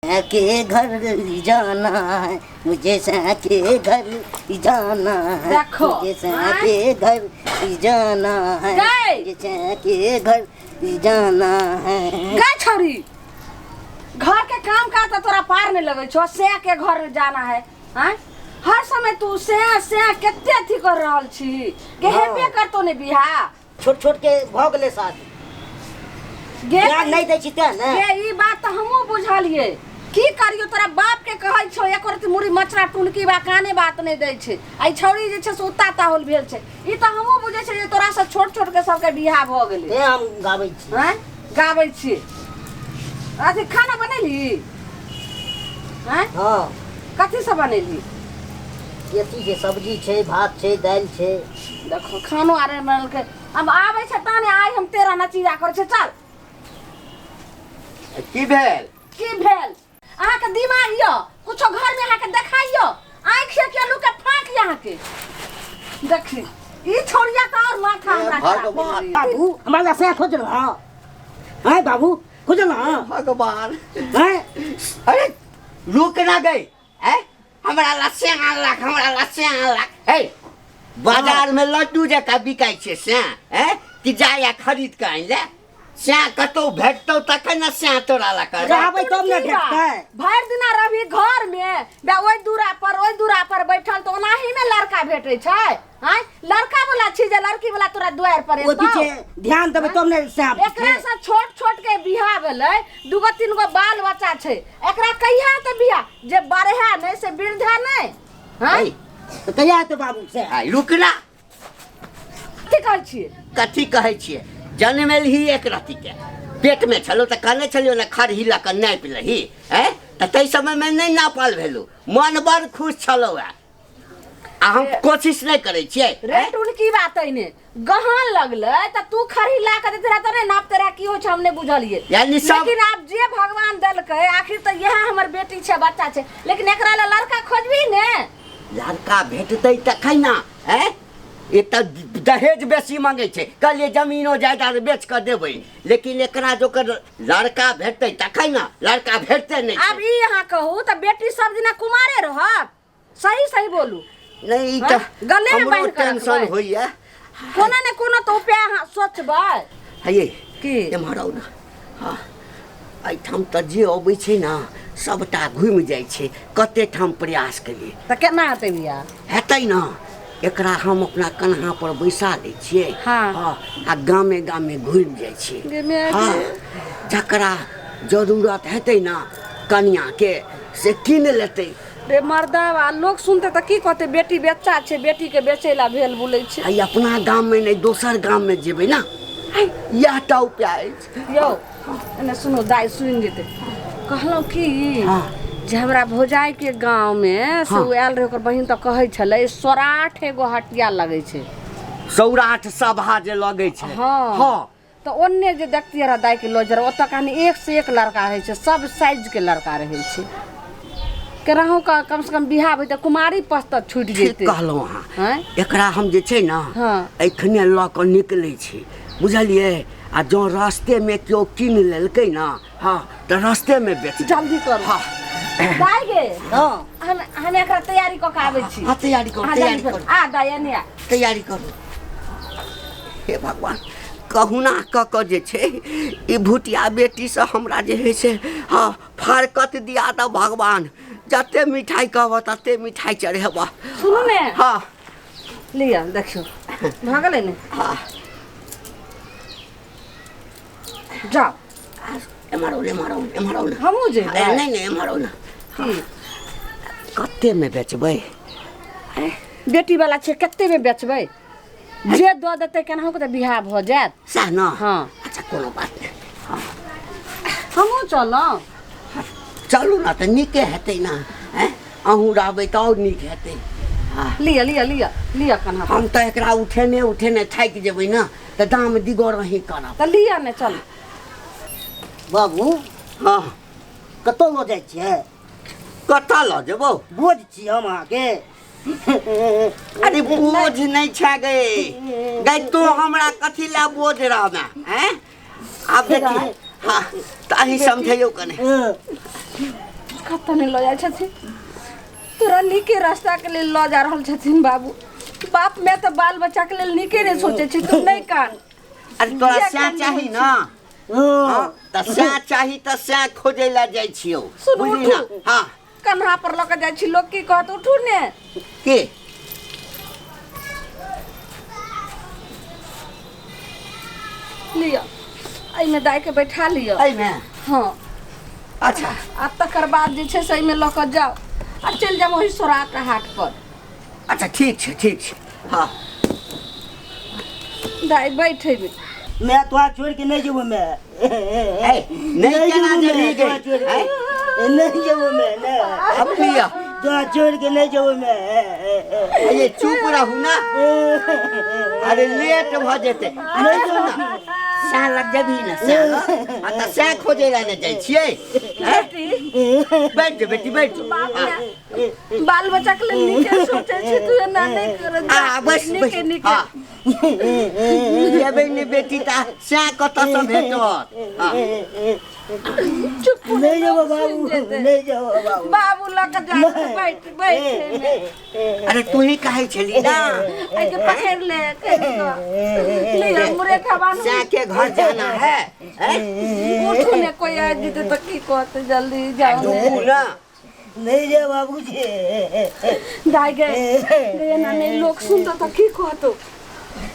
के घर जाना है मुझे के घर जाना है। देखो, मुझे के घर जाना है। गए। मुझे के घर जाना है। गए छौरी, घर के काम काज तऽ तोरा पार नहीं लगै छौ, से के घर जाना है। आँय, हर समय तू से से कते अथी कर रहल छी के हाँ। हेबे करतो ने बियाह। छोट छोट के भऽ गेलै शादी। गे ध्यान नहि दै छी तें ने। गे ई बात तऽ हमहूँ बुझलियै। की करियो, तोरा बाप के कहै छौ एको रत्ती मुड़ी मचरा टुनकी बा काने बात नहि दै छै। आ ई छौड़ी जे छै से उत्ता ताहुल भेल छै। ई तऽ हमहूँ बुझै छियै जे तोरा से छोट छोट के सबके बियाह भऽ गेलै। तें हम गाबै छी। आँय, गाबै छी। अथी खाना बनेली? आँय? हँ। कथी सब बनेली? अथी छै, सब्जी छै, भात छै, दालि छै। देखो खानो आर बनेलकै। अब आबै छै ताने आइ हम तेरा नचीजा करै छै। चल। की भेल? की भेल? अहाँके दिमाग यऽ कुछो घर में अहाँके देखाइयो आँखि से के लुके फाँक यऽ अहाँके। देखी ई छोड़िया तऽ और माथा हमरा खराब भगवान। करि देलकै। बाबू हमरा लसया खोजल हँ। आँय बाबू खोजल हँ। भगवान। आँय। अरे रुक ना गई। हैं? हमरा लस्सी आनलक, हमरा लस्सी आनलक। हे बाजार में लड्डू जकाँ बिकाइ छै से, हैं? कि जा खरीद के आनि ले। से कतौ भेटतौ तखन ने से तोरा लऽ कऽ। रहबै तब ने की बात? भेटतै। भरि दिना रहबी घर में, बे ओहि दूरा पर ओहि दूरा पर बैठल तऽ ओनाही में लड़का भेटै छै। आँय, लड़का वाला छी जे लड़की वाला तोरा दुआरि पर ओहि एतौ? पीछे ध्यान देबै तब ने से आब एकरा से छोट छोट के बियाह भेलै, दूगो तीन गो बाल बच्चा छै, एकरा कहिया हेतै बियाह? जे बढ़े नहि से वृद्धा नहि। आँय? ऐ। तऽ कहिया हेतै बाबू से? आइ रुक ना। कथी कहै छियै? कथी कहै छियै? जनमेलही एक रत्ती के पेट में छलो तऽ कहने छलियौ ने खरही लऽ कऽ नापि लही। ऐं? तऽ ताहि समय में नहि नापल भेलौ, मन बड़ खुश छलौ हे। आ हम कोशिश नहि करै छियै। रे टुनकी बात अइने गहन लगलै तऽ तू खरही ला कऽ दैत रहै तऽ नहि नापते रहै, की होइ छै हम नहि बुझलियै। यानी सब लेकिन आब जे भगवान देलकै, आखिर तऽ इएह हमर बेटी छै, बच्चा छै, लेकिन एकरा लए लड़का खोजबी ने। लड़का भेटतै तखन ने। ऐं? एक तऽ दहेज बेसी मांगै छै, कहलियै जमीनो जायदाद बेच कऽ देबै, लेकिन एकरा जोकर लड़का भेटतै तखन ने। लड़का भेटतै नहि आब छै। ई अहाँ कहू तऽ बेटी सब दिना कुमारे रहत? सही सही बोलू। नहि, ई तऽ हँ? गले में हमरो बान्हि कऽ टेंशन रखबै। होइए। कोनो ने कोनो तऽ उपाय अहाँ सोचबै। हे की? एम्हर आउ ने। हँ, एहिठाम तऽ जे अबै छै ने सबटा घुमि जाइ छै। कते ठाम प्रयास केलियै। तऽ केना हेतै बियाह? हेतै ने, एकरा हम अपना कन्हा पर बैसा दै छियै। हाँ। हँ, आ गामे गामे घुमि जाइ छियै। गे माय हँ, गे। जकरा जरूरत हेतै ने कनियाके से कीन लेतै। रे मर्दावा, लोक सुनतै तऽ की कहतै? बेटी बेच्चा छै, बेटी के बेचै ला भेल बोलै छै। आ अपना गाम में नहि दोसर गाम में जेबै ने, इएह टा उपाय अछि। यौ एने सुनू, दाइ सुनि जेतै। कहलहुँ की हाँ। जे हमरा भौजाई के गाँव में से हाँ। ओ आयल रहै ओकर बहिन, तऽ कहै छलै 108 एगो हटिया लगै छै। सौराठ सभा जे लगै छै। हाँ। हाँ। तऽ ओन्ने जे देखतियै रहै दाइ के लऽ जरा, ओतऽ कहानी एक से एक लड़का रहै छै, सब साइज के लड़का रहै छै। केनाहु कऽ कम से कम बियाह हेतै, कुमारी पछ तऽ छूटि ठीक जेतै। कहलहुँ अहाँ। आँय? एकरा हम जे छै ने हाँ। एखने लऽ कऽ निकलै छी, बुझलियै? आ जँ रस्तेमे केओ कीन लेलकै ने, हाँ, तऽ रस्तेमे बेच देबै। जल्दी करू। हाँ। दाइ गे, हाँ। हम एकरा तैयारी कऽ के आबै छी। हाँ, तैयारी करू, अहाँ तैयारी जल्दी करू। करू। आ दाइ एने आ। तैयारी करू। हे भगवान, कहुना कऽ कऽ जे छै ई भुटिया बेटीसँ हमरा जे हइ से हाँ फारकत दिया दऽ भगवान। जते मिठाई कहबऽ तते मिठाई चढ़ेबऽ। सुनू ने। हाँ। लिअ देखियौ भऽ गेलै ने। हाँ। जाउ। एम्हर आउ ने, एम्हर आउ ने, एम्हर आउ ने। हमहूँ जेबै। अरे, नहि नहि, एम्हर आउ ने। की? कतेमे बेचबै? बेटी वाला छै, कतेमे बेचबै? जे दऽ देतै केनाहु कऽ तऽ बियाह भऽ जायत। सएह ने? हाँ। अच्छा कोनो बात नहि। हाँ। हमहूँ चलब। चलू ने तऽ नीके हेतै ने। आँय, अहूँ रहबै तऽ आओर नीक हेतै। हाँ। लिअ लिअ लिअ लिअ कन्हा पर। हम तऽ एकरा उठेने उठेने थाकि जेबै ने, तऽ दाम दिगर अहीं करब। तऽ लिअ ने, चलू। बाबू। हाँ। कतऽ लऽ जाइ छियै? कतऽ लऽ जेबौ? बोझ छी हम अहाँके। अरे बोझ नहि छै गे। गै तू हमरा कथी लए बोझ रहमे? हैं? आब देखी। हाँ, तऽ अहीं समझैयौ कने। कतऽ नहि लऽ जाइ छथिन तोरा नीके रास्ताके लेल लऽ जा रहल छथिन बाबू। बाप माय तऽ बाल बच्चाके लेल नीके नहि सोचै छै। तू नहि कान। अरे तोरा किया सएह कान चाही होइ ना? हाँ, तऽ सएह चाही तऽ सएह खोजै लए जाइ छियौ। सुनू, बुझली ना? उठू। हाँ। कन्हा पर लऽ कऽ जाइ छी, लोक की कहत? उठू ने। के लिअ, एहिमे दाइके बैठा लिअ। एहिमे? हाँ। अच्छा। आ तकर बाद जे छै से एहिमे लऽ कऽ जाउ आ चलि जाउ ओही सौराठ हाट पर। अच्छा, ठीक छै, ठीक छै। हाँ। दाइ, बैठ एहिमे। मैं तोरा छोड़ के नहीं जेबो मैं। ए, नहीं केना जेबही गे? तोरा छोड़ के आँय? नहीं जेबो मैं, नहीं। अब लिअ। तोरा छोड़ के नहीं जेबो मैं। अरे चुप रहू ना, अरे लेट भऽ जेतै। नहीं सुन ना, सएह लग जेबही ने सएह लग? आ तऽ सएह खोजै लए ने जाइ छियै। आँय? बैठ जो बेटी, बैठ जो। बाप माय बाल बच्चा के लेल नीके सोचै छै, तू एना नहि कर। आ बस बस। नीके नीके। हाँ, जेबै ने बेटी तऽ सएह कतऽसँ भेटत? हाँ। चुप। नहीं जेबो बाबू, सुनि जेतै। नहीं जेबो बाबू। बाबू लऽ कऽ जाइ छै, बैठ बैठ एहिमे। अरे तू ही कहै छली ना। एहिके पकड़ि ले कहि कऽ लिअ, मुरेठा बान्हू। सएह के घर जाना है, हैं? उठू ने, कोई आबि जेतै तऽ की कहतै? जल्दी जाउ ने। रुकू ना। नहीं जे बाबूजी। दाइ गे गे, एना नहि, लोक सुनतौ तऽ की कहतौ?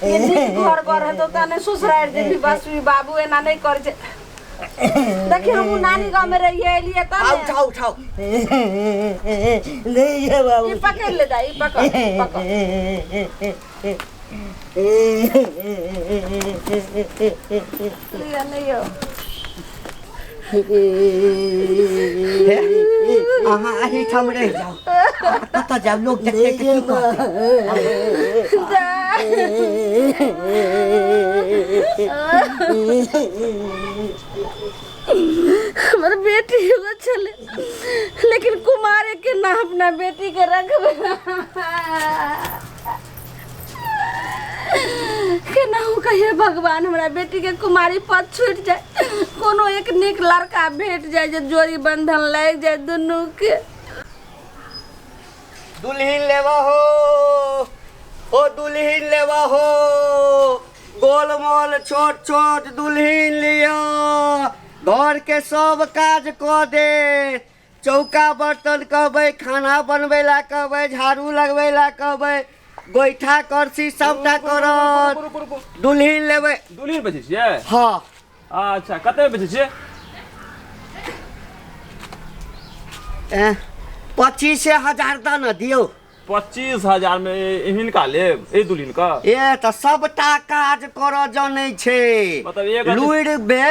ये नीक घर बर हेतौ तऽ नहि ससुरारि जेबही। बस बाबू, एना नहि करै छै। देखी, हमहूँ नानी गाँवमे रहियै, एलियै तऽ आ ने। उठाओ, उठाओ। नहीं जे बाबू। ई पकड़ि ले दाइ, ई पकड़ पकड़। लिअ, लिअ। हे, अहाँ एहिठाम रहि जाउ। कतऽ जायब? लोक देखतै तऽ की कहतै? दाइ। हमर बेटी एगो छलै, लेकिन कुमारे के ना अपना बेटी के रखबै? केनाहु कहिए भगवान, हमरा बेटी के कुमारी पद छूटि जाय, कोनो एक नीक लड़का भेट जाय जे जोड़ी बंधन लागि जाय दुनू के। दुल्हन लेवा हो, ओ दुल्हन लेवा हो, गोल मोल छोट छोट दुल्हन लिया, घर के सब काज कऽ दे। चौका बर्तन कहबै, खाना बनबै ला कहबै, झाड़ू लगबै ला कहबै, गोइठा करसी सबटा करत। रुकू, रुकू। दुल्हन लेबै। दुल्हन बेचै छियै? हँ। अच्छा, कते बेचै छियै? 25,000 दऽ ने दियौ। 25,000 में हिनका लेब, ए दुल्हन का? ए तऽ सबटा काज करऽ जनै छै। मतलब एक लुरि बे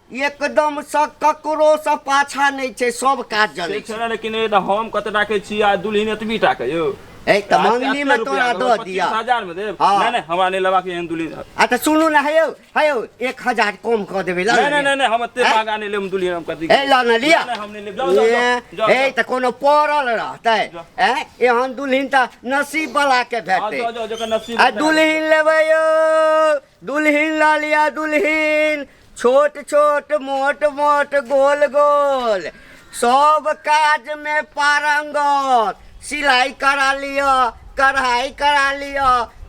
एकदम सँ ककरो सँ पाछा नहि छै, सब काज जनै से छै। छै ने, लेकिन ए तऽ हम कते राखै छी आ दुल्हन एतबी टा के यौ। ए तऽ मंगनी में तोरा दऽ दिया। 25,000 में देब? हाँ। नहीं नहीं, हमरा नहीं लेबाक एहन दुल्हन। आ तऽ सुनू ने, हेयौ हेयौ, 1000 कम कऽ देबै, लऽ नहीं। ने। नहीं नहीं नहीं, हम एते हैं? महंगा नहीं लेब दुल्हन, हम कथी। ए लऽ ने लिअ। नहीं, नहीं, हम नहीं लेब। जाओ जाओ। ए, जाओ जाओ। ए तऽ कोनो पड़ल रहतै? जाओ। ए एहन दुल्हन तऽ नसीब वाला के हाँ, भेटतै। जाओ जाओ, जकर नसीब आ हेतै। दुल्हन लेबै यौ, दुल्हन लऽ लिअ, दुल्हन छोट छोट मोट मोट गोल गोल, सब काज में पारंगत। सिलाई करा लिअ, कढ़ाई करा लिअ,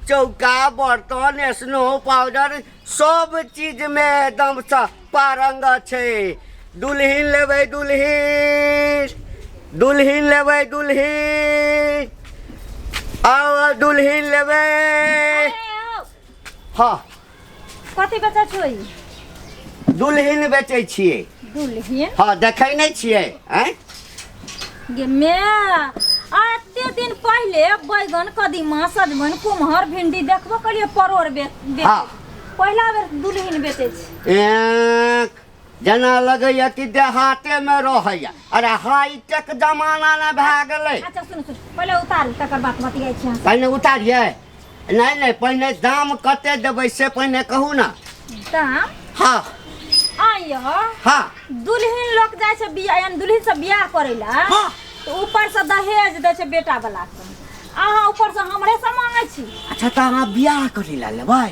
चौका बर्तन स्नो पाउडर सब चीज में एकदम सँ पारंगत छै। दुल्हन लेबै, दुल्हन, दुल्हन लेबै, दुल्हन आउ, दुल्हन लेबै। हाँ। कथी बेचै छौ ई? दुल्हन बेचै छियै। दुल्हन? हाँ, देखै नहि छियै? आँय? गे मे, एते दिन पहिले बैगन, कदीमा, सजमनि, कुम्हर, भिंडी देखबो करिए, परोड़ बेच। हाँ। पहिला बेर दुल्हन बेचै छी। एक जेना लगैया कि देहाते में रहैया। अरे हाईटेक जमाना ने भए गेलै। अच्छा सुन सुन, पहिले उतारू, तकर बाद बतियाइ छी अहाँ। पहिने उतारियै? नहि नहि, पहिने दाम कते देबै से पहिने कहू ने। दाम? हाँ। आइयो। हाँ। दुल्हन लोग जाइ छै बियाह, यानी दुल्हन सब बियाह करै ला हाँ। तऽ ऊपर से दहेज दै छै बेटा वाला के, अहाँ ऊपर से हमरे से मांगै छी। अच्छा, तऽ अहाँ बियाह करै ला लेबै?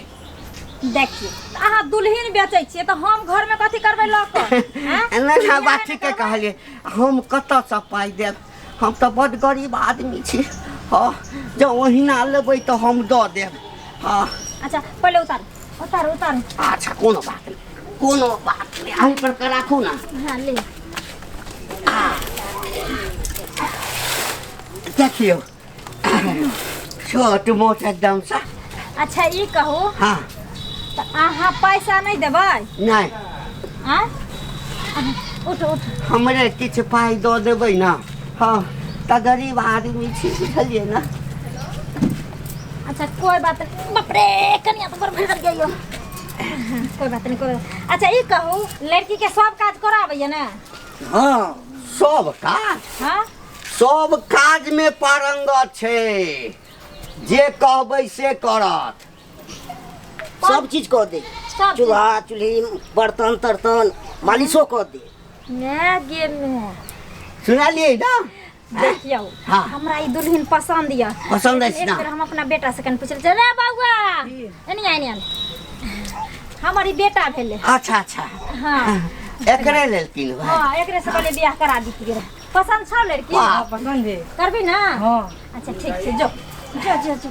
देखिए अहाँ दुल्हन बेचै छियै तऽ हम घरमे कथी करबै लऽ कऽ आँय? नहि नहि बात ठीके कहलियै हम कतऽसँ पाइ देब हम तऽ बड्ड गरीब आदमी छी हँ जँ ओहिना लेबै तऽ हम दऽ देब हँ अच्छा पहिले उतारू उतारू उतारू अच्छा कोनो बात नहि कोनो बात नहि एहि पर के राखू ने हाँ ले देखियौ छोट मोट एकदमसँ अच्छा ई कहू हँ तऽ अहाँ पैसा नहि देबै नहि आँय उठ उठ हमरे किछु पाइ दऽ देबै ने हँ तऽ गरीब आदमी छी बुझलियै ने अच्छा कोई बात नहीं बाप रे कनिया तो बड़ भर गई हो कोई बात नहीं कोई बात अच्छा ई कहू लड़की के सब काज कराबैया ने हाँ सब काज हाँ सब काजमे पारंगत छै जे कहबै से करत सब चीज कऽ दे सब चीज। चूल्हा चूल्ही बर्तन तर्तन मालिशो कऽ दे मैं गे मैं सुनलियै ने देखियौ हाँ। हमरा ई दुल्हन पसंद यऽ पसन्द अछि एक ना? बेर हम अपना बेटा से कनि पूछल रे बौआ एनी आइ एनी हमर ई बेटा भेलै अच्छा अच्छा हाँ एकरे लेल किनबै हाँ एकरे से कहलियै बियाह करा दितियै रहे पसंद छौ लड़की वाह। पसंद है करबी ना हाँ अच्छा ठीक छै जो जो जो जो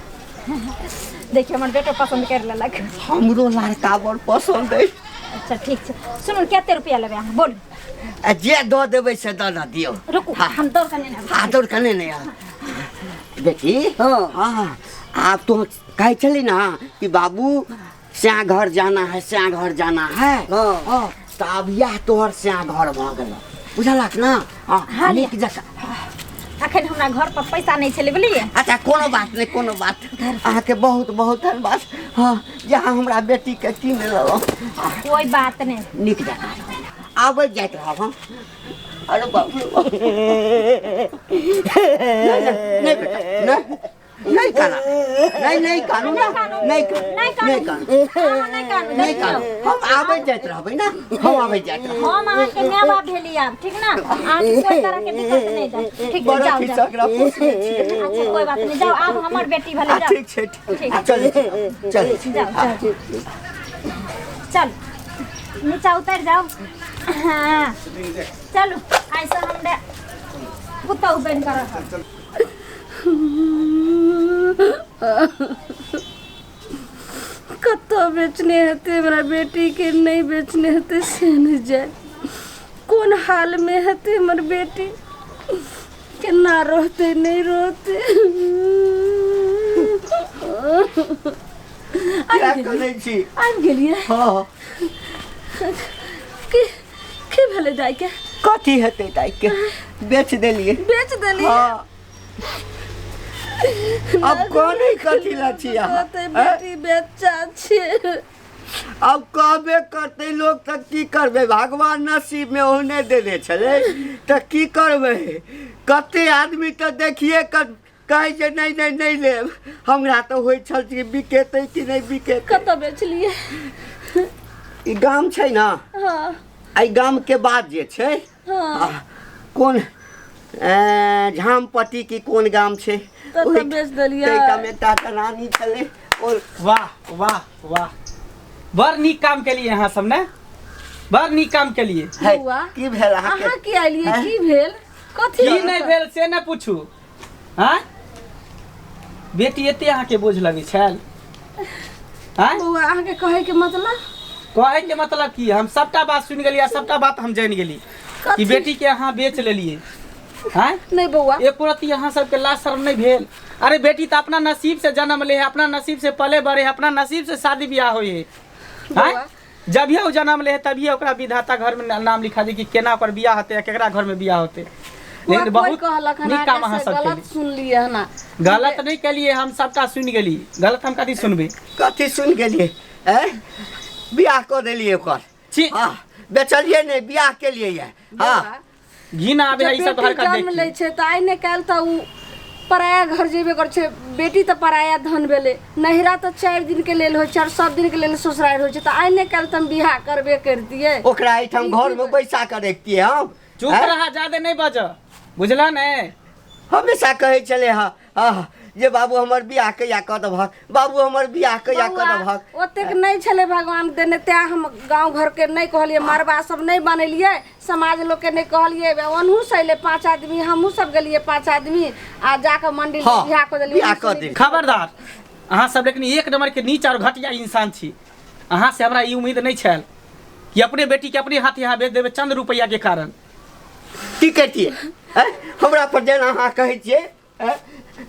देखियौ हमर बेटो पसंद कर लेलक हमरो लड़का बड़ पसन्द अछि अच्छा ठीक छै सुनू कते रुपया लेबै अहाँ बोलू आ जे दऽ देबै से दऽ ने दियौ रुकू हाँ। हम दौड़ कऽ नेने आबै छी। हाँ दौड़ कऽ ने आ बेटी हाँ। हाँ आब तो कहै छली ना कि बाबू श्या घर जाना है श्या घर जाना है हाँ। हाँ तऽ आब इएह तोहर श्या घर भऽ गेलौ बुझलक ना हाँ हाँ, नीक जकाँ अखन हमरा घर पर पैसा नहि छलै बुझलियै अच्छा कोनो बात नहि कोनो बात अहाँके बहुत बहुत धन्यवाद हँ जे अहाँ हमरा बेटीके कीन लेलहुँ कोई बात नहि नीक जकाँ रहू। आबैत जाइत रहब हम अरे बाप रे बाप। नहि नहि नहि बेटा नहि नहीं काना नहीं नहीं कानू ना नहीं नहीं कानू। नहीं कानू हाँ, नहीं कानू नहीं देखियौ। कानू हम आबैत जाइत रहबै ना हम आबैत जाइत रहबै हम अहाँके माय बाप भेली आब ठीक ना अहाँके कोई तरह के दिक्कत नहीं दे ठीक छै बड़ा जाओ खिस्सा जाओ एकरा पोसने छियै अच्छा कोई बात नहीं जाओ आब हमर बेटी भेलै आ, जाओ ठीक छै ठीक ठीक। आ, चलै छी, चलै छी। जाओ जाओ चल नीचा उतर जाओ हाँ चलू ऐसा हमरे पुतहु बनि कऽ रहब कतऽ बेचने हेतै हमरा बेटीके नहि बेचने हेतै से नहि जाय कोन हालमे हेतै हमर बेटी केना रहतै नहि रहतै किया करै छी आबि गेलियै हँ की की भेलै दाइके कथी हेतै दाइके बेच देलियै बेच देलियै हँ अब कौन कथी ला छी अहाँ कहतै हैं? बेटी बेचा छै अब कहबे करतै लोक तऽ की करबै भगवान नसीबमे ओहने देने छलै तऽ की करबै कते आदमी तऽ देखिए कऽ कहै छै नहि नहि नहि लेब हमरा तऽ होइ छल कि बिकेतै कि नहि बिकेतै कतऽ बेचलियै ई गाम छै ने हँ एहि गामके बाद जे छै हँ आ, कोन झामपट्टी की कोन गाम छै ततऽ ओहि- बेच देलियै। ताहिठाम एकटा जनानी छलै ओ वाह वाह वाह बड़ नीक काम केलिए अहाँ सब ने बड़ नीक काम केलिए है, बौआ, की भेल अहाँके अहाँ की आइलियै हैं? की भेल कथी की नहि भेल से नहि पूछू आँय बेटी एते अहाँके बोझ लगै छल आँय बौआ अहाँके कहैके मतलब कहै के मतलब की हम सबटा बात सुनि गेली आ सबटा बात हम जानि गेली कि कथी? बेटी के अहाँ बेच लेलिए आँय नहि बौआ एको रत्ती अहाँ सबके लाज शर्म नहीं भेल अरे बेटी तो अपना नसीब से जन्म ले है अपना नसीब से पले बढ़े है अपना नसीब से शादी ब्याह होई है आँय? बौआ। जभिये ओ जन्म ले है तभिये ओकरा विधाता घर में नाम लिखा दे कि केना ओकर बियाह होते आ केकरा घर में बियाह होते बौआ, लेकिन कोइ बहुत कहलक हन नीक काम अहाँके अहाँ से सब गलत केलिए सुनलियै हन गलत नहीं केलिए हम सबटा सुनि गेली गलत हम कथी सुनबै कथी सुनि गेलियै आँय बियाह कऽ देलियै ओकर छी हँ बेचलियै नहि बियाह केलियै यऽ हँ घिन आबे है जब ई सब बेटी हरकत जन्म देख लै छै तऽ आइ ने काल्हि तऽ उ पराया घर जेबे करै छै बेटी तऽ पराया धन भेलै नैहरा तऽ 4 दिन के लेल होइ छै आओर सब दिन के लेल ससुरारि होइ छै तऽ आइ ने काल्हि तऽ हम बियाह करबे करतियै ओकरा एहिठाम घरमे बैसा कऽ रखतियै हम चुप आँय? रहा ज्यादा नहीं बज बुझला ने हमेशा कहै छलै हँ हँ जे बाबू हमर बियाह कहिया कऽ देबहक, बाबू हमर बियाह कहिया कऽ बौआ, देबहक। ओतेक नहि छलै भगवान देने, तें हम गाँव घरके नहि कहलियै, मड़बा सब नहि बनेलियै, समाज लोकके नहि कहलियै। ओनहु से अयलै 5 आदमी, हमहूँ सब गेलियै 5 आदमी, आ जाकऽ मंदिर हाँ, बियाह कऽ देलियै। बियाह कऽ देलियै। खबरदार अहाँ सब लेकिन एक नंबर के नीच और घटिया इंसान छी। अहाँ से हमरा ई उम्मीद नहीं छल कि अपने बेटी के अपने हाथ यहाँ बेच देवे चंद रुपया के कारण। की करितियै? हमरा पर जेना अहाँ कहै छियै,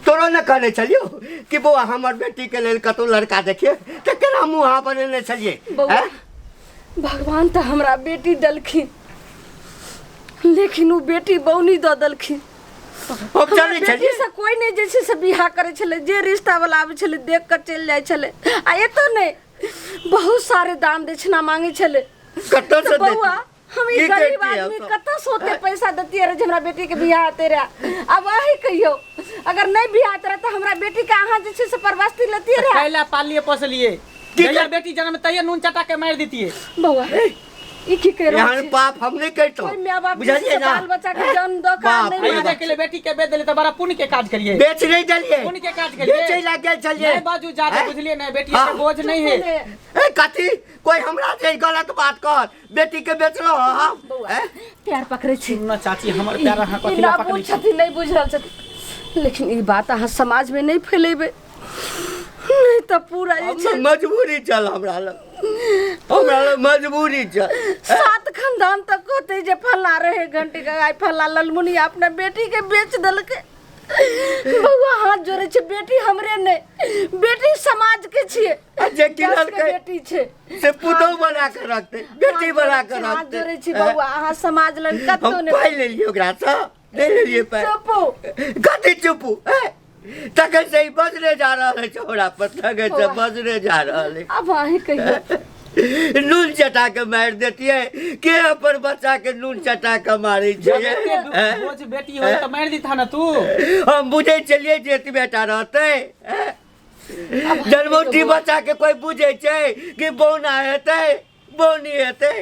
तोरो ने कहने छलियौ कि बौआ हमर बेटी के लेल कतौ लड़का देखिए, तऽ केना मुँह अहाँ बनेने छलियै? बौआ, भगवान तऽ हमरा बेटी देलखिन, लेकिन ओ बेटी बौनी दऽ देलखिन। हम चलै बेटी छलियै। से कोई नहीं जे छै से बियाह करै छलै, जे रिश्ता वाला आबै छलै देख कऽ चलि जाइ छलै। आ एतऽ नहि बहुत सारे दान दक्षिणा मांगै छलै। कतऽ से तऽ बौआ, हम ई की गरीब करतियै आदमी हम सब? कतऽ से ओते पैसा देतियै रे जे हमरा बेटी के बियाह हेतै रे? आब अही कहियौ, अगर नहीं बियाह हेतै रे तऽ हमरा बेटी के अहाँ जे छै से परवस्ती लेतियै रे? कैला पालिए पोसलिए, की जहिया कर- बेटी जन्म तहिया नून चटा के मारि दितियै। बौआ, ई की कहि रहल एहन छी? पाप हम नहि करितहुँ। कोइ माय बाप बुझलियै ना? बाल बच्चा के जन्म दऽ कऽ बाप नहि रे अहीं बाप। देख ले, बेटी के बेच देलियै तऽ बड़ा पुण्य के काज करियै। बेच नहि देलियै। पुण्य के काज करियै। बेचै लए गेल छलियै। नहि बाजू जादे, हैं? बुझलियै नहि, बेटी हाँ। के बोझ नहीं है। ए कथी कोई हमरा से गलत बात कर, बेटी के बेचलो हम? हैं? प्यार पकड़ै छी। सुनना चाची, हमर प्यार अहाँ कथी ई लए ना पकड़ै बुझ छी? छथिन, नहि बुझि रहल छथिन, लेकिन ई बात अहाँ समाज में नहि फैलेबै, नहीं तऽ पूरा जे छै मजबूरी चल हमरा लग, हमरा लग मजबूरी चल। 7 खानदान तक कहते जे फल्ला रहे घंटी के आइ फल्ला ललमुनिया अपना बेटी के बेच देलकै। बौआ हाथ जोड़े छै, बेटी हमरे नहीं, बेटी समाज के छियै, आ जे किनलकै के बेटी छै से पुतहु बना के रखतै, बेटी बना के हाथ रखतै। जोड़े छी बौआ, अहाँ समाज लग कतौ हम नहि। पाइ लेलियै ओकरासँ, नहि लेलियै पाइ। चुपू। कथी चुपू? तखन से ई बजने जा रहल अछि हमरा पर, तखन से बजने जा रहल अछि। आब अहीं कहियौ। नून चटा के मारि देतियै, के अपन बच्चा के नून चटा के मारै छै? जब एते बोझ बेटी होय तऽ मारि दिता ना तू। हम बुझै छलियै जे एतबे टा रहतै। जन्मौटी बच्चा के कोई बुझै छै कि बौना हेतै, बौनी हेतै?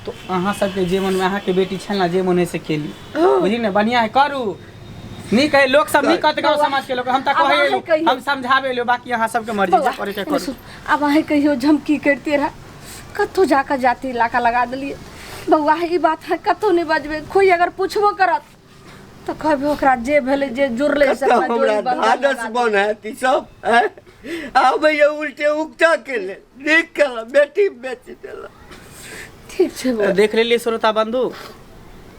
तो अहाँ सबके जे मन में अहाँके बेटी छल ना, जे मन है से केली, बुझली ने? बढ़िया है, करू, नीक है। लोक सब नीक कहते, गाँव समाज के लोक। हम तऽ आब कहै अहाँ एलहुँ, कहियौ। हम समझाबै एलहुँ, बाकी अहाँ सबके मर्जी, जे करे के करू। आब अहाँ कहियौ जे हम की करितियै रहए, कतहु जाकऽ जाति इलाका लगा देलियै। बौआ ई बात है कतहु नहि बजबै, कोइ अगर पुछबो करत तऽ कहबै ओकरा जे भेलै जे जुड़लै से कतऽ अपना हमरा जोड़ी बन्धन ढाढ़स लगा देबै। बन हैत ई सब, हैं? आबैए उल्टे उकटा के लेल, नीक केलक, बेटी बेच देलक। ठीक छै तो देख लेलियै श्रोता बंधु,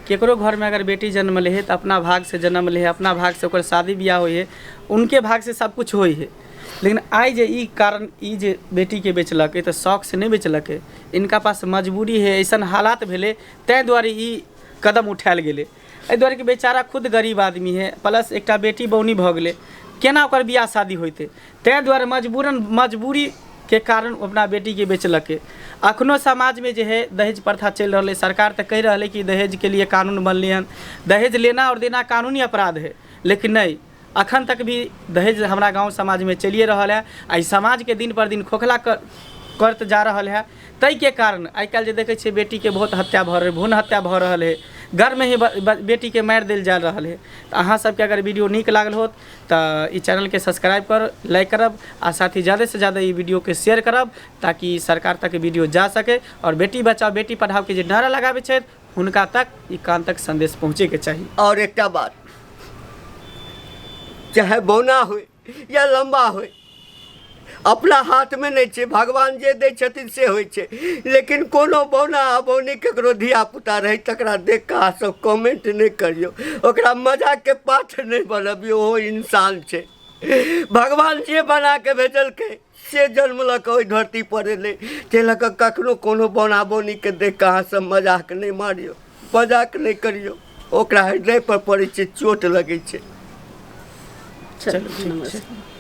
केकरो घरमे अगर बेटी जन्म ले है तऽ अपना भाग से जन्म ले है, अपना भाग से ओकर शादी बियाह होइ है, उनके भाग से सब कुछ होइ है। लेकिन आइ जे ई कारण ई जे बेटीके बेचलकै तऽ शौक से नहि बेचलकै, इनका पास मजबूरी है, ऐसन हालात भेलै ताहि दुआरे ई कदम उठायल गेलै। एहि दुआरे कि बेचारा खुद गरीब आदमी है, प्लस एकटा बेटी बौनी भऽ गेलै, केना ओकर बियाह शादी होइतै, ताहि दुआरे मजबूरन मजबूरीके कारण ओ अपना बेटीके बेचलकै। अखनो समाजमे जे है दहेज प्रथा चलि रहल है। सरकार तऽ कहि रहल है कि दहेजके लिए कानून बनलै हन, दहेज लेना और देना कानूनी अपराध है, लेकिन नहि, अखन तक भी दहेज हमरा गाँव समाजमे चलिए रहल है। आ ई समाजके दिन पर दिन खोखला करत जा रहल है। ताहिके कारण आइ काल्हि जे देखै छियै बेटीके बहुत हत्या भऽ रहल, भ्रूण हत्या भऽ रहल है, गर्भमे ही बेटीके मारि देल जा रहल है। तऽ अहाँ सबके अगर वीडियो नीक लागल होत तऽ ई चैनलके सब्सक्राइब कर, लाइक करब आ साथ ही ज़्यादासँ ज़्यादा ई वीडियोके शेयर करब ताकि सरकार तक वीडियो जा सके और बेटी बचाओ बेटी पढ़ाओके जे नारा लगाबै छथि हुनका तक ई कान तक संदेश पहुँचैके चाही। और एकटा बात, चाहे बौना होय या लम्बा होय, अपना हाथमे नहि छै, भगवान जे दै छथिन से होइ छै। लेकिन कोनो बौना आ बौनी ककरो धिया पुता रहै तकरा देख कऽ अहाँ सब कमेंट नहि करियौ, ओकरा मजाकके पात्र नहि बनबियौ। ओहो इंसान छै, भगवान जे बना कऽ भेजलकै से जन्म लऽ कऽ ओहि धरती पर एलै। ताहि लऽ कऽ कखनो कोनो बौना बौनीके देख कऽ अहाँ सब मजाक नहि मारियौ, मजाक नहि करियौ, ओकरा हृदय पर पड़ै छै, चोट लगै छै। चलू, नमस्कार।